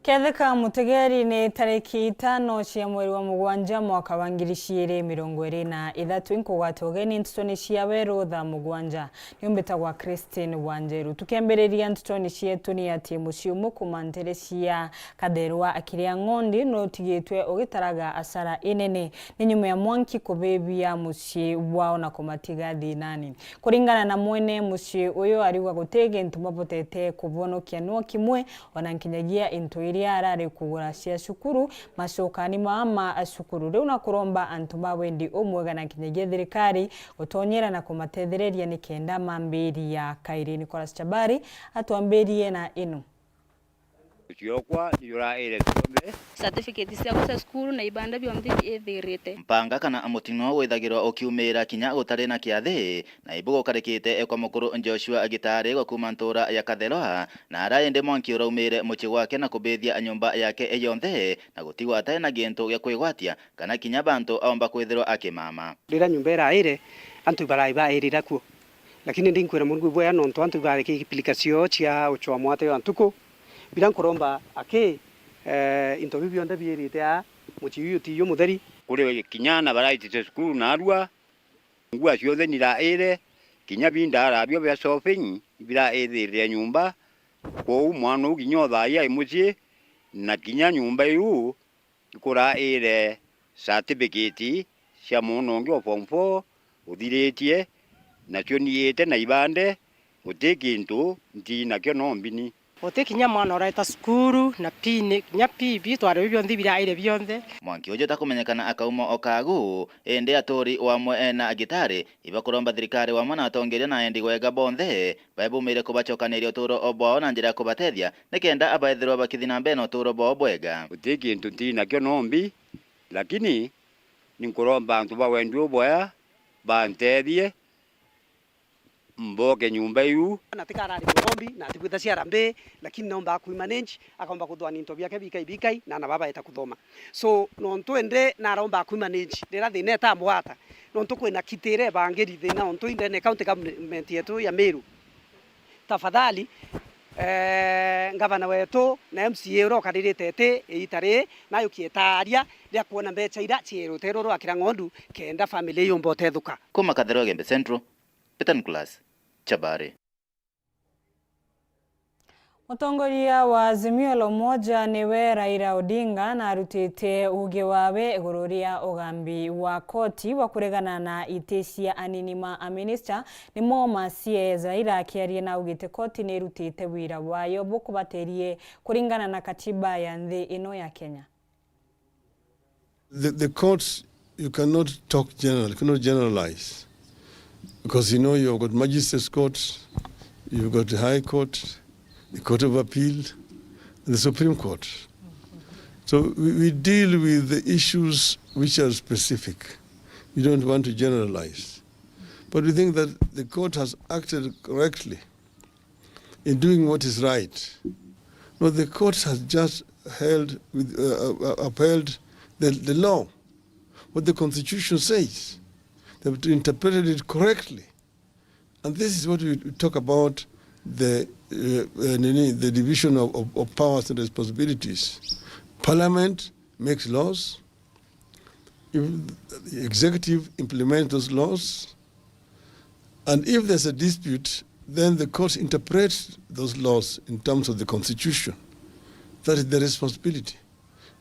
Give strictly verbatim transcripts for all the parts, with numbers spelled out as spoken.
Ketheka mutegeri ni tariki itano cia mweri wa mugwanja mwaka wa ngiri ciiri mirongo iri na ithatu, inkugwata ugeni ntutoni cia weru thaa mugwanja. Ni umbitagwa Christine Wanjeru. Tukiambiriria ntutoni cietu ni ati mucii umwe kuma ntere cia Katherwa akiria Ng'ondi nutigitwe ugitaraga asara inene. Ni nyuma ya mwanki kubibia mucii wao na kumatiga thinani. Kuringana na mwene mucii uyu, ariuga guti gintu mabotete kubonokia no kimwe, ona nkinyagia into iria arari kugura cia cukuru, macokani maa ma cukuru. Riu na kuromba antu ba wendi umwega na nkinyagia thirikari gutonyera na kumatethereria nikenda mambiria kairi. Nicholas Chabari atwambirie na ino. Ciokwa ni juraire cionthe. Certificate ciakwa cia cukuru na ibande bionthe biithirite. Mpanga kana mutino withagirwa ukiumira kinya gutari na kiathi, na ibu gukarikite kwa mukuru Joshua Gitari gwa kuuma ntuura ya Katherwa, na ara indi mwanki uraumire mucii gwake na kubithia nyumba yake yonthe, na gutigwa atari na gintu gia kwigwatia kana kinya bantu aomba kwithirwa akimama. Riria nyumba iraire, antu ibarai bairira kuo. Lakini ndinkwira Murungu ibwega nontu antu ibareke ipilikasio cia ucwa mwate wa ntuku. Bila nkuromba aki, eh, into biu bionthe biirite aa, mucii uyu ti uyu mutheri. Kuri kinya na baraitite cukuru narua, ngua cionthe niraire, kinya bindaara bio bia shopping biraithirire nyumba. Kwou mwana uu kinya o thaai ai mucii, na kinya nyumba iu ikuraire certificate cia mwana ungi o form four uthiritie, nacio niite na ibande, guti kintu nti nakio no mbini. Guti kinya mwana uraita cukuru, na pini, kinya pibi, twari bionthe biraire bionthe. Mwanki uju utakumenyekana akauma o Kagu, indi aturi wamwe na Gitari ibakuromba thirikari wamwe na atongeria na endi gwega bonthe bae bumire kubacokaniria uturo bwao na njira ya kubatethia, nikenda abaethirwa bakithi na mbere na uturo bwao bwega. Guti kintu nti nakio no mbi, lakini ninkuromba antu ba wendi ubwea bantethie, mboke nyumba iu. Na tikarari murombi, na atikwita ciara mbi, lakini naomba kuimanage, akaomba kuthwania into biake bikai bikai, na ana baba eta kuthoma. So, nontu ende naromba kuimanage, rira thina etambwata, nontu kwina kitire bangiri thina ontu indene county government yetu ya Meru. Tafadhali, eh, ngavana wetu na M C A uria ukaririte iti iita riri, nayukie taaria ria kuona mbecha iria ciirute ruru akira ng'ondu, kenda family yumba utethuka. Kuma Kathero Gembe Central, Peter Nicholas, Chabari. Mutongoria wa Azimio la Umoja niwe Raila Odinga na arutite uge wawe iguru ria ugambi wa koti wa kuregana na iti cia anini ma aminista, nimo ma C A S. Raila akiaria na augite koti ni irutite wira wayo bukubaterie kuringana na katiba ya nthi ino ya Kenya. The, the courts, you cannot talk general, you cannot generalize. Because, you know, you've got magistrates court, you've got the High Court, the Court of Appeal, and the Supreme Court. So we, we deal with the issues which are specific. We don't want to generalize. But we think that the court has acted correctly in doing what is right. No, the court has just held with, uh, uh, upheld the, the law, what the constitution says. They've interpreted it correctly. And this is what we talk about the, uh, uh, nini, the division of, of, of powers and responsibilities. Parliament makes laws, if the executive implements those laws, and if there's a dispute, then the courts interpret those laws in terms of the constitution. That is their responsibility.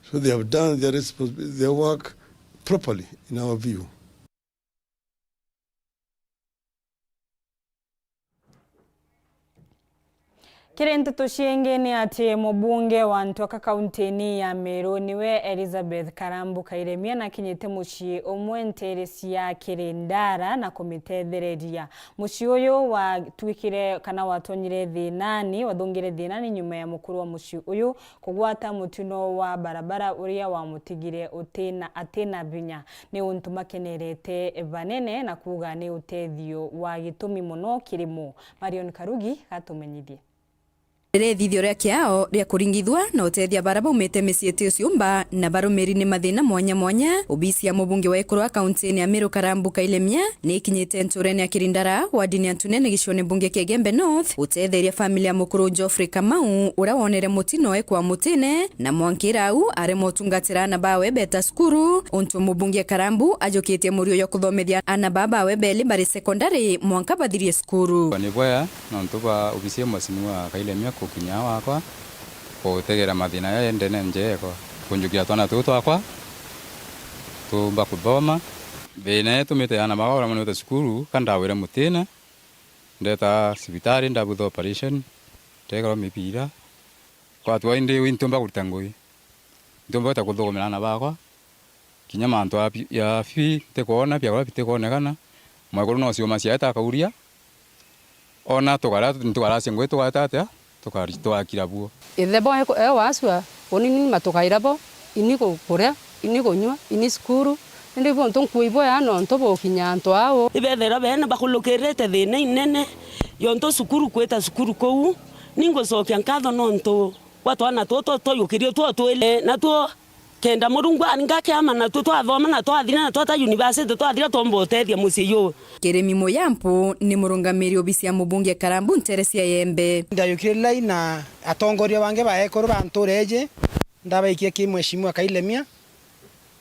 So they have done their respons-, their work properly, in our view. Kiri nteto ciingi ni ati mubunge wa Ntwaka kauntini ya Meru niwe Elizabeth Karambu Kairemia nakinyite mucii umwe nteere cia Kirindara na kumitethereria. Mucii uyu watwikire kana watonyire thinani, wathungire thinani nyuma ya mukuru wa mucii uyu kugwata mutino wa barabara uria wamutigire utina, atina vinya. Ni untu makenerete banene na kuuga ni utethio wa gitumi mono kiri mo. Marion Karugi gatumenyithie. Riria ithithio ria kiao ria kuringithua na utethia bara baumite micii iti uciumba na barumiri ni mathina mwanya mwanya, obisi ya mubunge wa ekuru a kaunti-ini ya Meru Karambu Kailemia ni ikinyite nturene ya Kirindara, wardini ya Ntunene, gicione mbunge kia Igembe North, gutetheria family ya mukuru Geoffrey Kamau, uria wonere mutino ekwa mutine, na mwankira au aremwa utungatira ana bawe beta cukuru, untu mubunge Karambu ajukitie murio jwa kuthomethia ana baa bawe beli bari sekondari mwanka bathirie cukuru. Ni bwea nontu bwa obisi ya Mheshimiwa Kailemia kukinya wakwa, kutegera mathina ya ndene njeeko, kunjukia twana tuu twakwa tumba kuthoma. Thina itumite ana baa baramwe ni beta cukuru, ka ndawire mutine, ndeta cibitari, ndabutha operation, ndekerwa mibira, kwatwa indi wi ntiumba kurita ngugi, ntiumba gwita kuthugumira ana bakwa, kinya mantu ya pi-, ya fee ntikwona, biakura bitikwonekana, mwekuru no ciuma ciaete akauria, ona tukaria, ntukaracie ngugi, tugaeta atia, tukari-, tugakira buo. Ithe bo e, e waacua, uni ni matukaira bo, ini ku-, kuria, ini kunyua, ini cukuru, indi buntu nkuui bwea nontu bukinya antu au. Ibethira beene bakulukirite thina inene, yontu cukuru kwita cukuru kuu, ni ngucokia nkatho nontu bwa twana tutu twayukirio two twili, natuo kenda Murungu angakiama natuo twathoma na twathira na twata university twathira twomba utethia mucii juu. Kirimi Muyampu ni murungamiri obisi ya mubunge Karambu ntere cia Yembe. Ndayukire lai na atongoria bangi ba ekuru ba ntuura iji, ndabaikia ki Mheshimiwa Kailemia.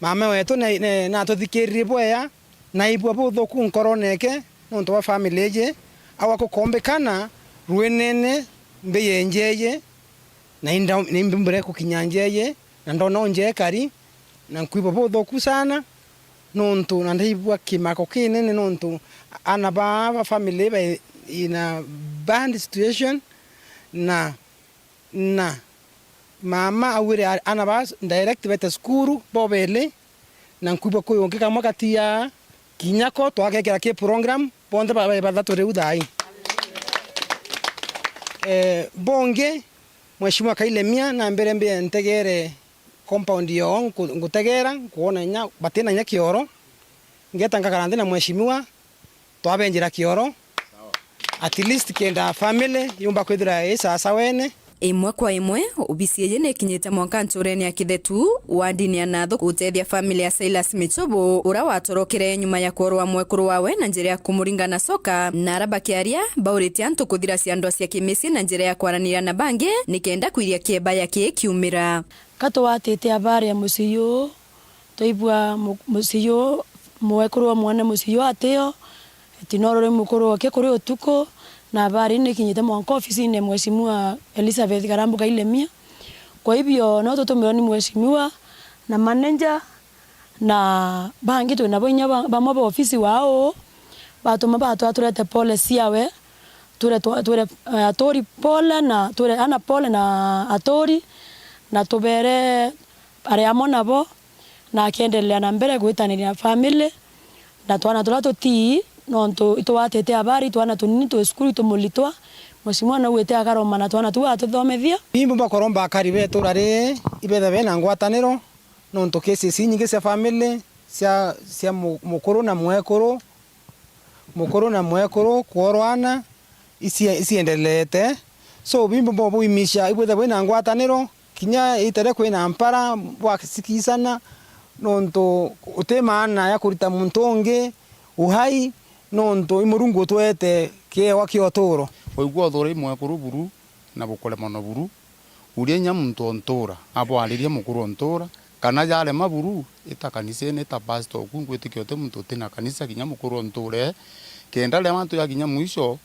Mama wetu na, na, natuthikiririe bwea, naibua buthuku nkorone eke, nontu bwa family iji, au akukombikana rwinene mbi yenjeeye, na inda-, na imbumbire kukinya njeeye, na ndona unjekari, na nkwibua buthuku sana, nontu na ndaibua kimako kinene, nontu ana baa ba family ba in a bad situation, na, na mama augire a-, ana baa direct bete cukuru bobeli, na nkwibua kwi ungi kamwe katiaa kinya ko twagekira ki program, bonthe ba-, ba-, bathatu riu thaai. Eh, bongi, Mheshimiwa Kailemia, na mbere mbie ntegere compound yoo, nku-, ngutegera, nkwona inya, batina inya kioro, ngeta ngakara nthi na Mheshimiwa, twabenjera kioro, at least kenda family yumba kwithira i sasawa ene. Imwe kwa imwe, obisi iji ni ikinyite mwanka nturene ya Kithetu, wardini ya Natho, gutethia family ya Silas Michobo, uria watorokere nyuma ya kworwa mwekuru wawe na njira ya kumuringa na coka, na ara bakiaria, bauritie antu kuthira ciandwa cia kimicii na njira ya kwaraniria na bangi, nikenda kwiria kieba ya kii kiumira. Ka twatite habari ya mucii juu, twaibua mu-, mucii juu, mwekuru wa mwana mucii juu atio, ati no ruri mukuru oke kuri utuku, na habari ni ikinyite mwanka ofisine ya Mheshimiwa Elizabeth Karambu Kailemia. Kwa hivyo, no tutumirwe ni mheshimiwa na manager, na bangi twinabo inya ba-, bamwe ba ofisi wao, batuma batwa turete pole ciawe, twire twa-, twire, eh, aturi pole na twire ana pole na aturi, na tubere ari amwe nabo, na akiendelea na mbere gwitaniria na family, na twana turia tutii, nontu itwatite habari, twana tunini twi cukuru itumuritwa, mheshimiwa naugite akaroma na twana tuu atuthomethia. Bimbo bakoromba akari betura ri, ibetha bena ngwataniro, nontu cases inyingi cia family, cia, cia mu-, mukuru na mwekuru, mukuru na mwekuru kworwana, ici-, iciendeleete. So, bimbo bo buimisha, ibwithe bwina ngwataniro, kinya itare kwina mpara, bwasikisana, nontu uti maana ya kurita muntu ungi uhai, nontu i Murungu utwete kiewa kia uturo. Waigua uthura i mwekuru buru, na bukure mono buru, uria inya muntu o ntuura abwaririe mukuru o ntuura, kana jarema buru, ita kanisene, ita pastor oku, ngwitikia uti muntu utina kanisa, kinya mukuru o ntuura ee, kenda riria mantu jakinya mwisho,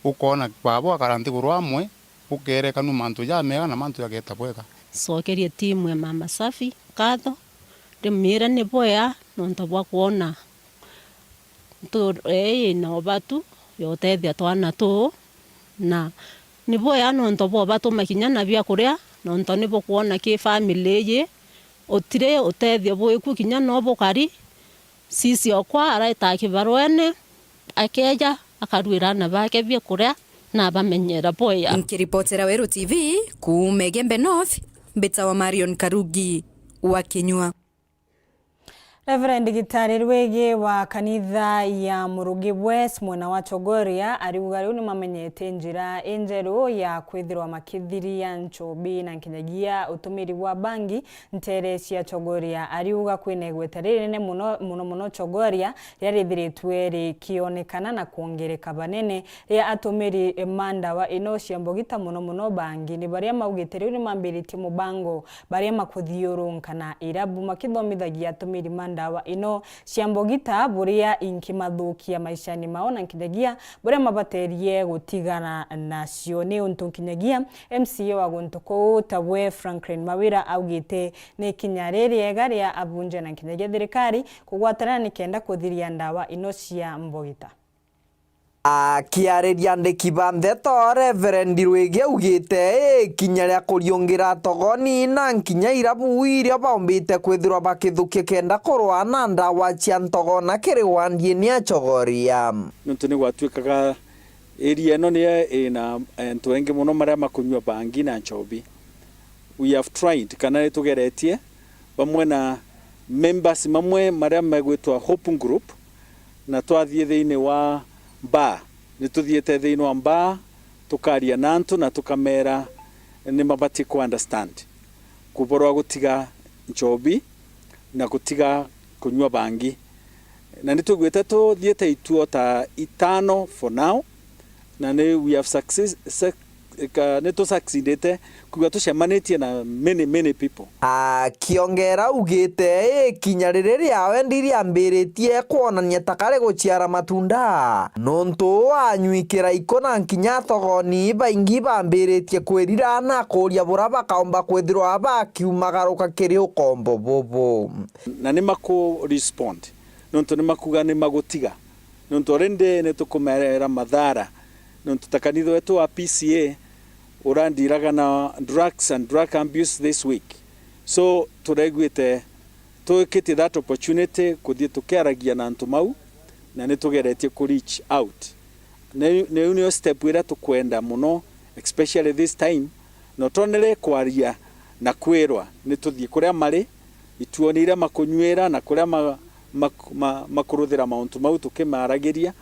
ukoona babo akara nthiguru amwe, bukeerekanua mantu jamega na mantu jageeta bwega. Cokerie timu ya Mama Safi nkatho, ndimiire ni bwea nontu bwa kwona ntuura ii ina ubatu ya utethia twana tuu, na ni bwea nontu bwa ubatuma kinya na biakuria, nontu ni bukwona ki family iji utiri utethio bwiku kinya no bukari. Sisi okwa araetaa kibaruene, akeeja akaruira ana bake biakuria na abamenyera bwea. Nkiripotera Weru T V kuuma Igembe North, mbitawa Marion Karugi wa Kinyua. Reverend Gitari Rwigi wa kanitha ya Murugi West mwena wa Chogoria ariuga riu nimamenyete njira injeru ya kwithirwa makithiria nchobi na nkinyagia utumiri bwa bangi ntere cia Chogoria. Ariuga kwina igweta ririnene muno, muno muno Chogoria, riria rithiritwe rikionekana na kwongereka banene ria atumiri ma ndawa ino cia mbogita, muno muno bangi. Ni baria maugite riu nimambiritie mubango baria makuthiurunkana irabu makithomithagia atumiri ma ndawa ino cia mbogita buria inkimathukia maishani mao na nkinyagia buria mabaterie gutigana nacio. Ni untu nkinyagia M C A wa guntu kuu tawe Franklin Mawira augite ni ikinya ririega ria abunge na nkinyagia thirikari kugwatana nikenda kuthiria ndawa ino cia mbogita. Akiariria andiki ba ndeto, Reverend Rwigi augite ikinya ria kuriungira togoni na nkinya irabu iria baumbite kwithirwa bakithukia kenda kurwa na ndawa cia ntogona kiri wandi-ini ya Chogoria. Nontu ni gwatuikaga area ino niyo ina antu aingi muno maria makunyua bangi na nchobi. We have tried, kana nitugeretie, bamwe na members mamwe maria megwitwa Hope Group, na twathie thiini wa bar, nituthiite thiini wa bar, tukaria na antu na tukamera ni mabati ku understand kuborwa gutiga nchobi na gutiga kunyua bangi. Na nitwiguite tuthiite ituo ta itano for now, na ni we have success, suc-, ka-, ni tu succeedite kwigua tucemanitie na many, many people. Akiongera augite ikinya riri riawe ndiriambiritie kwonania ta kari guciara matunda, nontu anyui kiraiko na nkinya atogoni baingi bambiritie kwirira na kuria bura bakaumba kwithirwa bakiumagaruka kiri ukombo bubu. Na ni maku respond, nontu ni makuga ni magutiga, nontu already ni tukumerera mathara, nontu ta kanitha wetu wa P C A urandiraga na drugs and drug abuse this week. So, turaiguite twikitie that opportunity kuthii tukiaragia na antu mau, na ni tugeretie ku reach out. Na iu, na iu niyo step iria tukwenda muno, especially this time, na utonere kwaria na kwirwa, ni tuthii kuria mari, ituoni iria makunyuira na kuria ma-, ma-, ma-, makuruthira mauntu mau tukimaaragiria,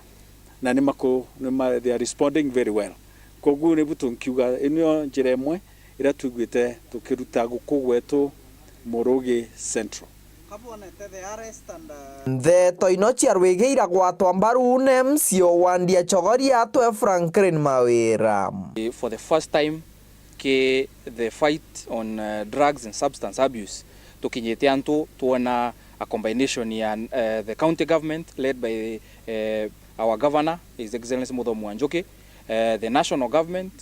na ni maku-, ni ma-, they are responding very well. Koguo nibu tunkiuga, ino njira imwe iria twiguite tukiruta guku gwetu Murugi Central. Ntheto ino cia Rwigi iragwatwa mbaru ni M C A wa wandi ya Chogoria atwe Franklin Mawira. For the first time, ki the fight on, uh, drugs and substance abuse, tukinyite antu twona a combination ya, uh, the county government led by, uh, our governor, His Excellency Muthomi wa Njuki, uh, the national government,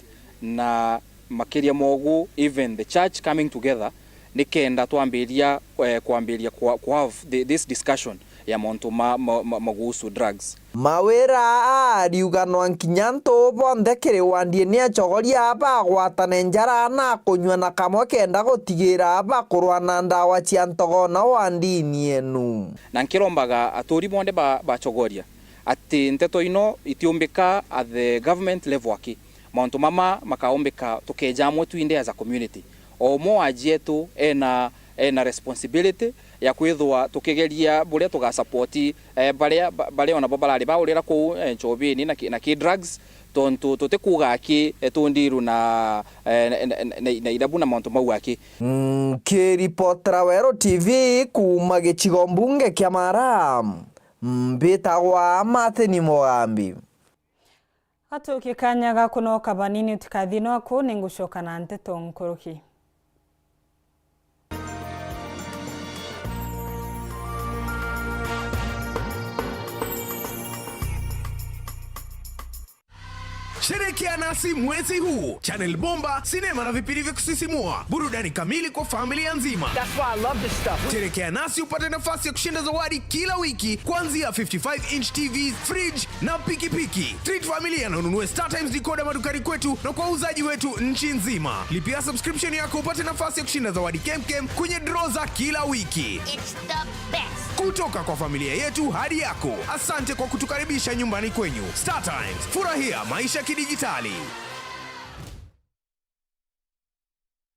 na makiria mogu, even the church coming together, nikenda twambiria, eh, kwambiria kwa, kwa have thi-, this discussion ya mauntu ma, ma, ma, ma kuhusu drugs. Mawira ariuga no nkinya antu bonthe kiri wandi-ini ya Chogoria bagwatane njara na kunyua na kamwe kenda gutigira bakurwa na ndawa cia ntogona wandi-ini enu. Na nkirombaga aturi bonthe ba, ba Chogoria ati nteto ino itiumbika at the government level aki. Mauntu mama makaumbika tukeja amwe twinthe as a community. O umwe wa ajietu ena, ena responsibility ya kwithwa tukigeria buria tuga support, eh, baria, ba-, baria ona bo barari baurira kuu, eh, nchobini na ki-, na ki drugs, tontu tutikuuga aki, eh, tundiru na, eh, na, na, na, na irabu na mauntu mau aki. Nkiripotera Weru T V kuuma gicigo mbunge kia Mara, mbitagwa Martin Mugambi. Gatukie kanya ga kunoka banini, utikathii noku, ningucoka na nteto nkuruki. Sherekea nasi mwezi huu. Channel bomba, sinema na vipindi vya kusisimua. Burudani kamili kwa familia nzima. That's why I love this stuff. Sherekea nasi upate nafasi ya kushinda zawadi kila wiki, kuanzia fifty-five inch T V, fridge na pikipiki. Treat familia na ununue StarTimes decoder madukani kwetu na kwa wauzaji wetu nchi nzima. Lipia subscription yako upate nafasi ya kushinda zawadi kemkem kwenye draw za kila wiki. It's the best. Kutoka kwa familia yetu hadi yako. Asante kwa kutukaribisha nyumbani kwenyu. StarTimes, furahia maisha kidijitali.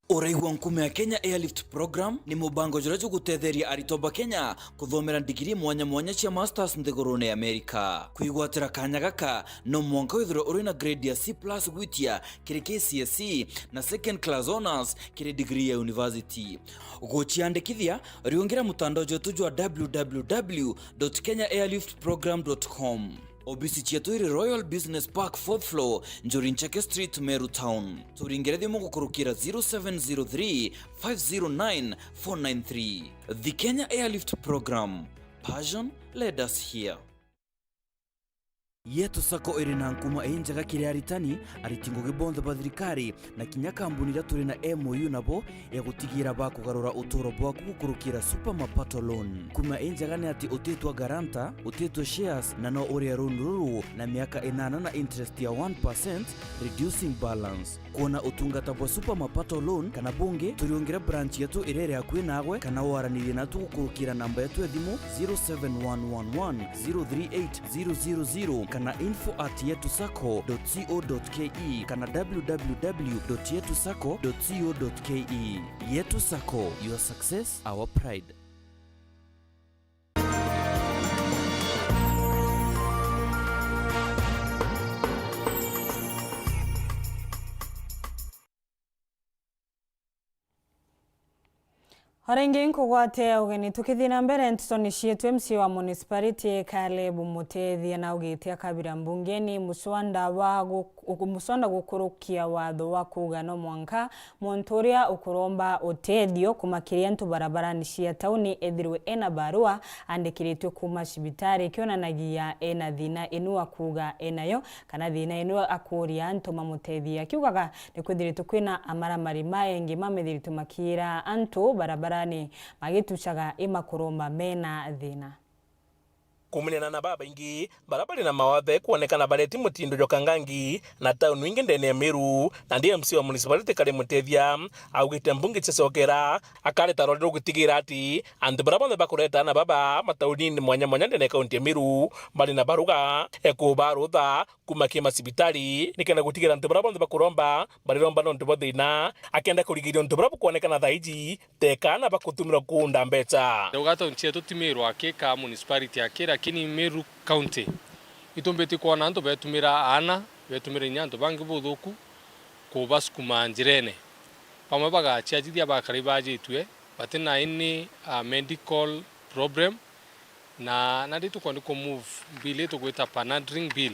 Uraigua nkuma ya Kenya Airlift Program ni mubango juria jugutetheria aritwa ba Kenya kuthomera ndigiri mwanya mwanya cia masters nthigurune ya Amerika. Kwigwatira kanya gaka, no mwanka withirwe uri na grade ya C plus gwitia kiri K C S E na second class honours kiri degree ya university. Guciandikithia, riungira mutandao jwetu jwa w w w dot kenya airlift program dot com. Obisi cietu iri Royal Business Park, fourth floor, Njuri Ncheke Street, Meru Town. Turingire thimu gukurukira zero seven zero three, five zero nine, four nine three. The Kenya Airlift Program. Passion led us here. Yetu Sacco iri na nkuma injega kiri aritani, ariti ngugi bonthe ba thirikari, na kinya kambuni iria turi na M O U nabo ya gutigira bakugarura uturo bwaku gukurukira Super Mapato Loan. Nkuma injega ni ati utitwa guarantor, utitwa shares, na no uria loan ruru na miaka inana na interest ya one percent, reducing balance. Kwona utungata bwa Super Mapato Loan kana bungi, turiungira branch yetu iria iri akui naagwe, kana waranirie natu gukurukira namba yetu ya thimu zero seven one one one zero three eight zero zero zero kana info at yetu sacco dot co dot ke kana w w w dot yetu sacco dot co dot ke. Yetu Sacco, your success, our pride. O ringi nkugwate ugeni. Tukithii na mbere ntetoni cietu, M C A wa municipality Caleb Mutethia naugite akabira mbungeni muswanda wa gu-, muswanda gukurukia watho wa kuuga no mwanka muntu uria ukuromba utethio kuuma kiri antu barabarani cia tauni ethirwe ena barua andikiritwe kuuma cibitari ikionanagia ena thina inu akuuga enayo, kana thina inu akuuria antu mamutethie, akiugaga ni kwithiritwe kwina amaramari maengi mamethiritwe makiira antu barabarani magitucaga i makuromba mena thina. Kuminana na babaingi bara bari na mawathe kwonekana bareti mutindo jwa kangangi na tauni ingi ndene ya Meru, nandi M C A wa municipality Caleb Mutethia augite mbunge ciacokera akareta rori rugutigira ati antu bara bonthe bakureta ana baba mataunini mwanya mwanya ndene ya kaunti ya Meru bari na baruga ekubarutha kuuma ki macibitari, nikenda gutigira antu bara bonthe bakuromba bariromba nontu bwa thina, akenda kurigiria untu buria bukwonekana thaa iji, teka na bakutumirwa kuunda mbeca. Ndauga tauni cietu ti Meru aki ka municipality aki, lakini Meru County itumbiti kwona antu betumira aana, betumira inya antu bangi buthuku kubasukuma njirene. Bamwe bagaciajithia bakara ibajitue, batina any, uh, medical problem, na nandi tukwenda ku move bill ii tugwita panhandling bill,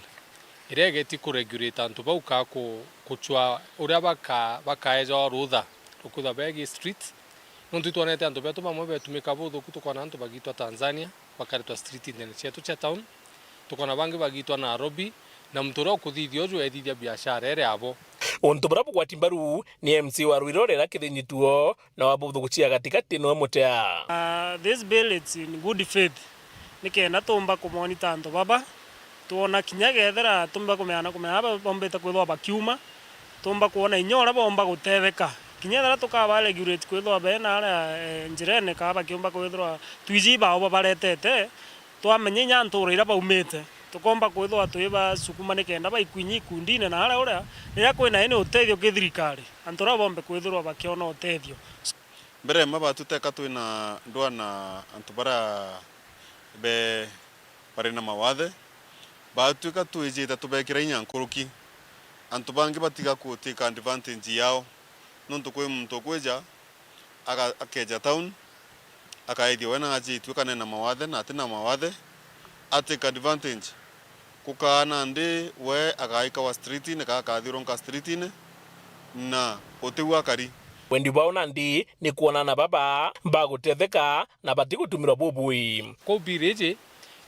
iria igeti ku regulate antu bau ka ku-, kucwa uria baka-, bakaeja rutha rukwithwa begi street. Nontu itwonete antu betu bamwe betumika buthuku, tukona antu bagitwa Tanzania, bakaretwa street ndene cietu cia town, tukona bangi bagitwa Nairobi, na muntu uria ukuthithia uju ethithia biashara iri abo. Untu buria bugwati mbaru ni M C A wa Ruirorera Kithinyi Tuo, na wa buthugucia gatigati niwe mutea. Uh, this bill, it's in good faith, nikenda tumba kumonita antu baba, twona kinya kethira tumba kumeana kumenya aba bombite kwithwa bakiuma, tumba kwona inya uria bomba gutetheka. Kinya ethira tukaba regulate kwithwa bena aria, eh, njirene, kaa bakiumba kwithirwa twiji bao babaretete, twamenya inya ntura iria baumite, tukomba kwithirwa twibasukuma nikenda baikwinyia ikundine na aria uria, riria kwina ini utethio ki thirikari, antu aria bombe kwithirwa bakiona utethio. Mbere mma batu teka twina ndwaa na antu baria be bari na mawathe, batwika twijite tubekira inya nkuruki, antu bangi batiga kutwika advantage yao, nontu kwi muntu ukwija aga-, akeja town, akaithia we na ajitue kana ena mawathe na atina mawathe, atake advantage. Kukaa nandi we agaikawa streetine, kana akathiurunka streetine, na utiu akari. Wendi bwao nandi ni kwona ana baba bagutetheka na batigutumirwa bubui. Kou bill iji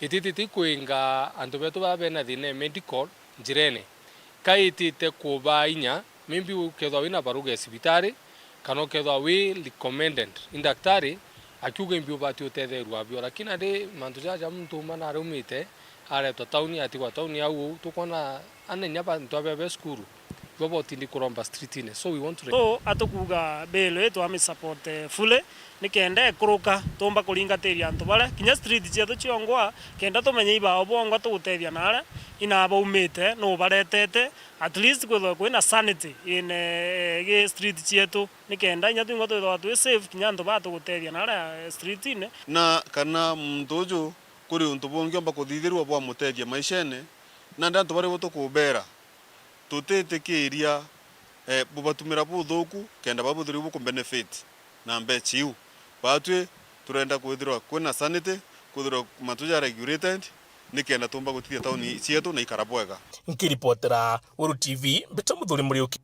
ititite ikwinga antu betu baba bena thina ya medical njirene. Ka itite kubaa inya, maybe ukethwa wina baruga ya cibitari, kana ukethwa wi recommended ni daktari, akiuga imbi ubati utetherua abio. Lakini nandi mantu jaja muntu uma nari umite, aretwa tauni, atigwa tauni au uu, tukwona ana inya bantu abe be cukuru, Ibo botindi kuromba street-ini. So we want to re- So, atukuuga bill ii twami support, eh, fully, nikenda ikuruka, tumba kuringatiria antu baria, kinya street cietu ciongwa, kenda tumenye ibao bongwa tugutethia na aria ina baumite, nu baretete, at least kwithirwa kwina sanity in, eh, gi street cietu, nikenda inya twingwa twithirwa twi safe, kinya antu baa tugutethia na aria, eh, street-ini. Na kana muntu uju kuri untu bungi omba kuthithirua bwamutethia maishene, nandi antu baria bo tukubera, tutitikiria, eh, bubatumira buthuku, kenda baba buthiri buku benefit na mbecha iu. Batwi turenda kwithirwa kwina sanity, kwithirwa matu ja regulated, nikenda tumba gutithia tauni cietu na ikara bwega. Nkiripotera Weru T V, mbita Muthuri Muriuki.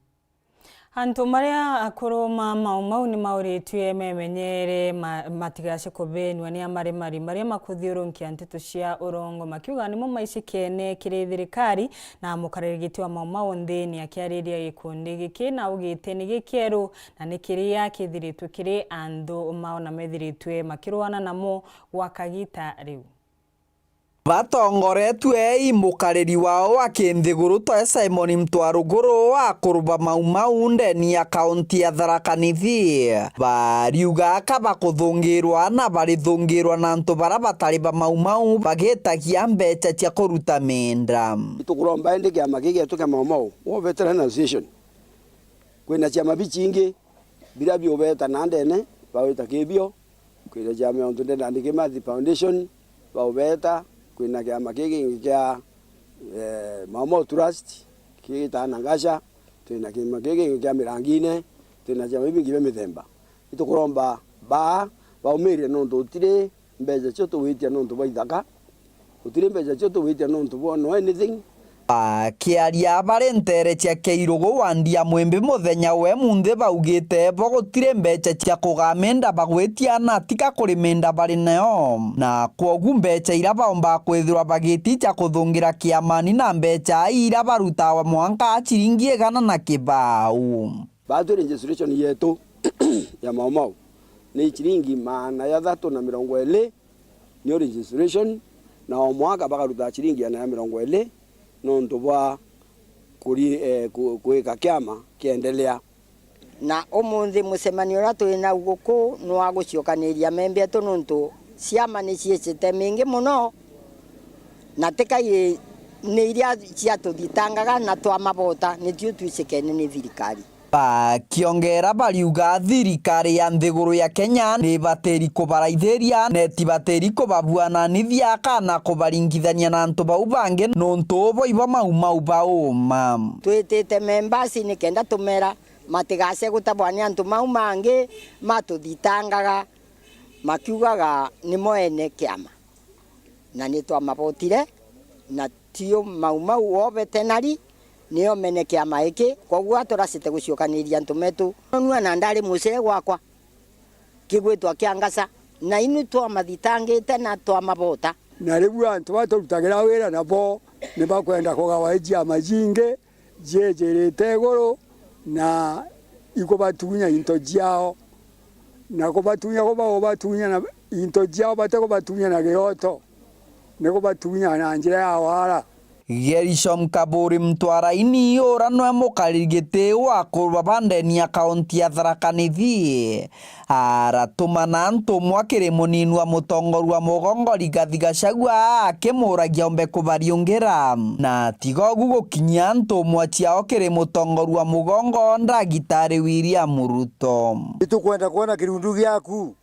Antu maria akuru ma Mau Mau ni mauritue memenyere ma-, matigace kubeenua ni amaremari maria makuthiurunkia nteto cia urongo, makiuga nimo maicikene kiri thirikari na mukariri giti wa Mau Mau nthini akiariria gikundi giki na augite ni gikieru na ni kiria kithiritwe kiri antu mao na methiritwe makirwana namo gwa kagita riu. Batongoretue i mukariri wao wa kinthiguru toe Simon Mtwaruguru wa kuruba Mau Mau ndeni ya kaunti ya Tharaka Nithi. Bariuga aka bakuthungirwa na barithungirwa na antu bara batari ba Mau Mau bagitagia mbecha cia kuruta mienda. Tukuromba indi kiama giki gietu kia Mau Mau, War Veteran Association, kwina ciama bichingi biria biubeta na ndene, bawita kibio, kwina ciama ya Untu Dead and Kimathi Foundation, baubeta, kwina kiama kii kingi kia, eh, Mau Mau Trust, kigitaga Nagasha, twina kiama kii kingi kia Mirangine, twina ciama bibingi bia mithemba. Itukuromba baa baumirie nontu utiri mbeca cio tugwitia nontu bwa ithaka, gutiri mbeca cio tugwitia nontu bwa no anything. Akiaria bari nteere cia Keirugu wandi ya Mwimbi muthenya we munthi baugite bo gutiri mbeca cia kugamenda bagwitia na tika kuri menda bari nayo, na kwogu mbeca ira baumba kwithirwa bagiticha kuthungira kiamani na mbeca ira barutawa mwanka ciringi igana na kibau. Baatwi registration yetu ya Mau Mau ni ciringi maana jathatu na mirongo iri, niyo registration, na o mwaka bakaruta ciringi igana ya mirongo iri nontu bwa kuri-, eh, ku-, kwika kiama kiendelea. Na umunthi mucemanio uria twi nau guku ni wa guciokaniria memba etu, nontu ciama ni ciicite mingi mono, na ti kairi ni iria ciatuthitangaga na twamabota, nitio twicikene ni thirikari. Bakiongera bariuga thirikari ya nthiguru ya Kenya ni batiri kubaraithiria, na itibatiri kubabuananithia kana kubaringithania na antu bau bangi, nontu bo ibo Mau Mau bauma. Twitite members nikenda tumera matigace gutabwa ni antu mau mangi matuthitangaga, makiugaga nimo ene kiama. Na ni twamabotire, na tio Mau Mau o vetenari, nio mene kiama giki, kwoguo aturacite guciokaniria antu metu. Nua na ndari mucee gwakwa, kigwitwa kia Ngasa, na inu twamathitangite na twamabota. Na riu antu baturutagira wira nabo ni bakwenda kugawa i ciama cingi, ciijirite iguru na ikubatunya into ciao, na kubatunya kuba ubatunya na into ciao, bate kubatunya na giroto, ni kubatunya na njira ya wara. Gerishom Kaburi Mtwaraini, ura nwe mukariri giti wa kurwa ba ndeni ya kaunti ya Tharaka Nithi, aratumana ntumwa kiri munini wa mutongoria wa mugongo Rigathi Gachagua akimuragia ombe kubariungira, na tiga ugu gukinyia ntumwa ciao kiri mutongoria wa mugongo Ndagitari William Ruto. Nitukwenda kwona kirundu giaku,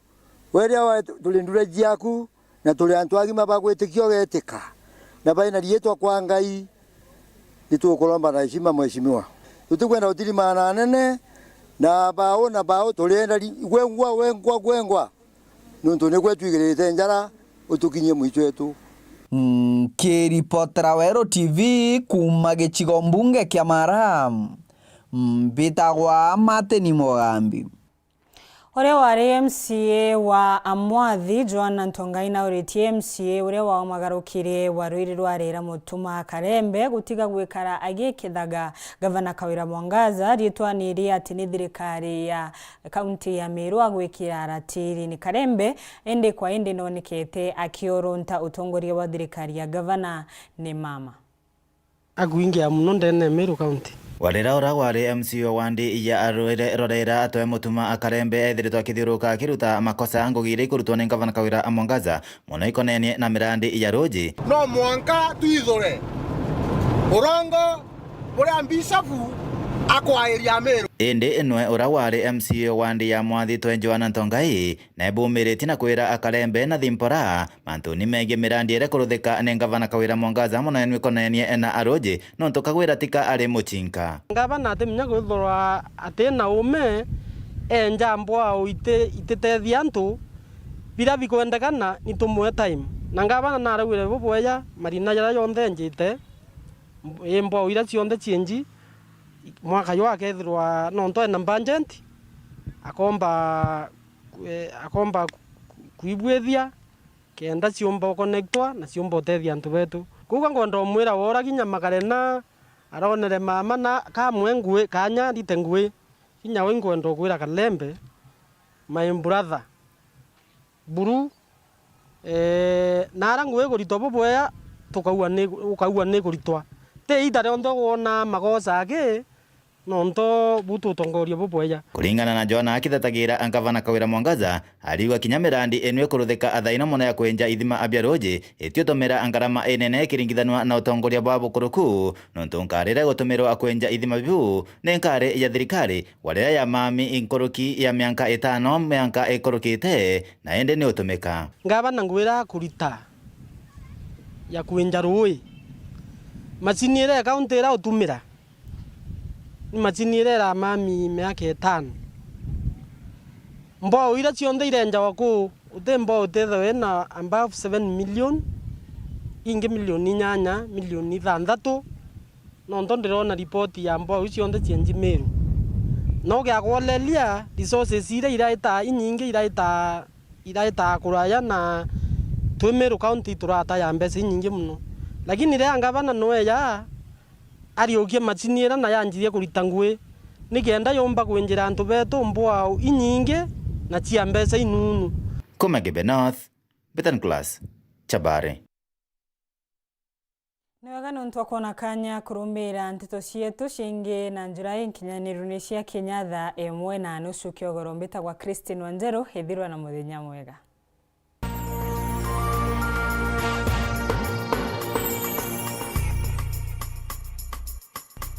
we riria wa-, turi ndura ciaku, na turi antu agima ba gwitikia ugetika, na baina riitwa kwa Ngai, nitukuromba na heshima, mheshimiwa. Tutikwenda gutirimana anene na bau na bau, turienda ri-, gwengwa, gwengwa, gwengwa, nontu nigwe twigirite njara, utukinyie mwicho wetu. Nkiripotera Weru T V kuuma gicigo mbunge kia Mara, mbitagwa Martin Mugambi. Uria wari M C A wa Amwathi, Joanna Ntongaina, auritie M C A uria waumagarukire wa Ruiri rwa Rera Mutuma Karembe gutiga gwikara agikithaga Gavana Kawira Mwangaza riitwani ria ati ni thirikari ya kaunti ya Meru agwikira ratiri ni Karembe, indi kwa indi nonekete akiurunta utongoria wa thirikari ya gavana ni mama. akwingia mono ndene ya Meru County. Warira ura wari M C A wa wandi ya Rwere-, Rorera Atwe Mutuma Akarembe ethiritwe akithiuruka akiruta makosa ngugi iria ikurutwa ni Ngavana Kawira Mwangaza, mono ikonenie na mirandi ya ruji. No mwanka twithure urongo buria Bishofu akwairia Meru. Indi nwe ura wari M C A wa wandi ya Mwathitwe Joanna Ntongai, na ebumiritie na kwira Akarembe na Thimpora mantuni megii mirandi iria ikuruthika ni Ngavana Kawira Mwangaza, mono enu ikonenie na aruji, nontu Kagwira tika ari mucinka. Ngavana atimenya kwithirwa ati na ume enja mbwao iti-, ititethia antu biria bikwendekana, nitumwe time. Na ngavana naraugire bubweya marina jaria jonthe enjite, mb-, i mbwao iria cionthe cienji, mwaka juu akethirwa nontu ena budget, akomba, eh, akomba ku-, kuibwithia kenda ciumba ukonektwa na ciumba utethia antu betu. Kuuga ngwenda umwira wora kinya Makarena aronere mama na kamwe ngui, kanya ndite ngui. Kinya we ngwenda ukwira Kalembe, my brother, buru, eh, nara ngui ikuritwa bubwea, tukaua ni, ukaua ni kuritwa. Ti ita rionthe wona magoca aki, nontu bu tutongoria bubwea. Kuringana na Joanna akithetagira ngavana Kawira Mwangaza, ariuga kinya mirandi inu ikuruthika athaina mono ya kwenja ithima bia ruji, itiutumira ngarama inene ikiringithanua na utongoria bwa bukuruku, nontu nkari iria igutumirwa kwenja ithima biu ni nkari ya thirikari, warira ya mami nkuruki ya mianka itano mianka ikurukite, na indi ni utumika. Ngavana ngwira kurita ya kwenja ruui, macini iria kaunti iria utumira, ni macini iria iramami miaka itano. Mbwao iria cionthe irenjawa kuu, uti mbwao utethagwa ina above seven million, ingi milioni inyanya, milioni ithanthatu, nontu ndirona ripoti ya mbwao iu cionthe cienji Meru. No gia kwoleria, resources iria iraita inyingi iraita, iraita kuraya na twi Meru County turata ya mbeca inyingi mono. Lakini riria ngavana nweja, ariukie macini iria na yanjirie kurita ngui, nikenda yumba kwinjira antu betu mbwao inyingi na cia mbeca inunu. Kuma Gebe North, Betan Class, Chabari. Ni wega nontu wa kwona kanya kurumira nteto cietu cingi na njira inkinyaniru ni cia kinya thaa imwe na nusu kiogoro. Mbitagwa Christine Wanjeru, ithirwa na muthenya mwega.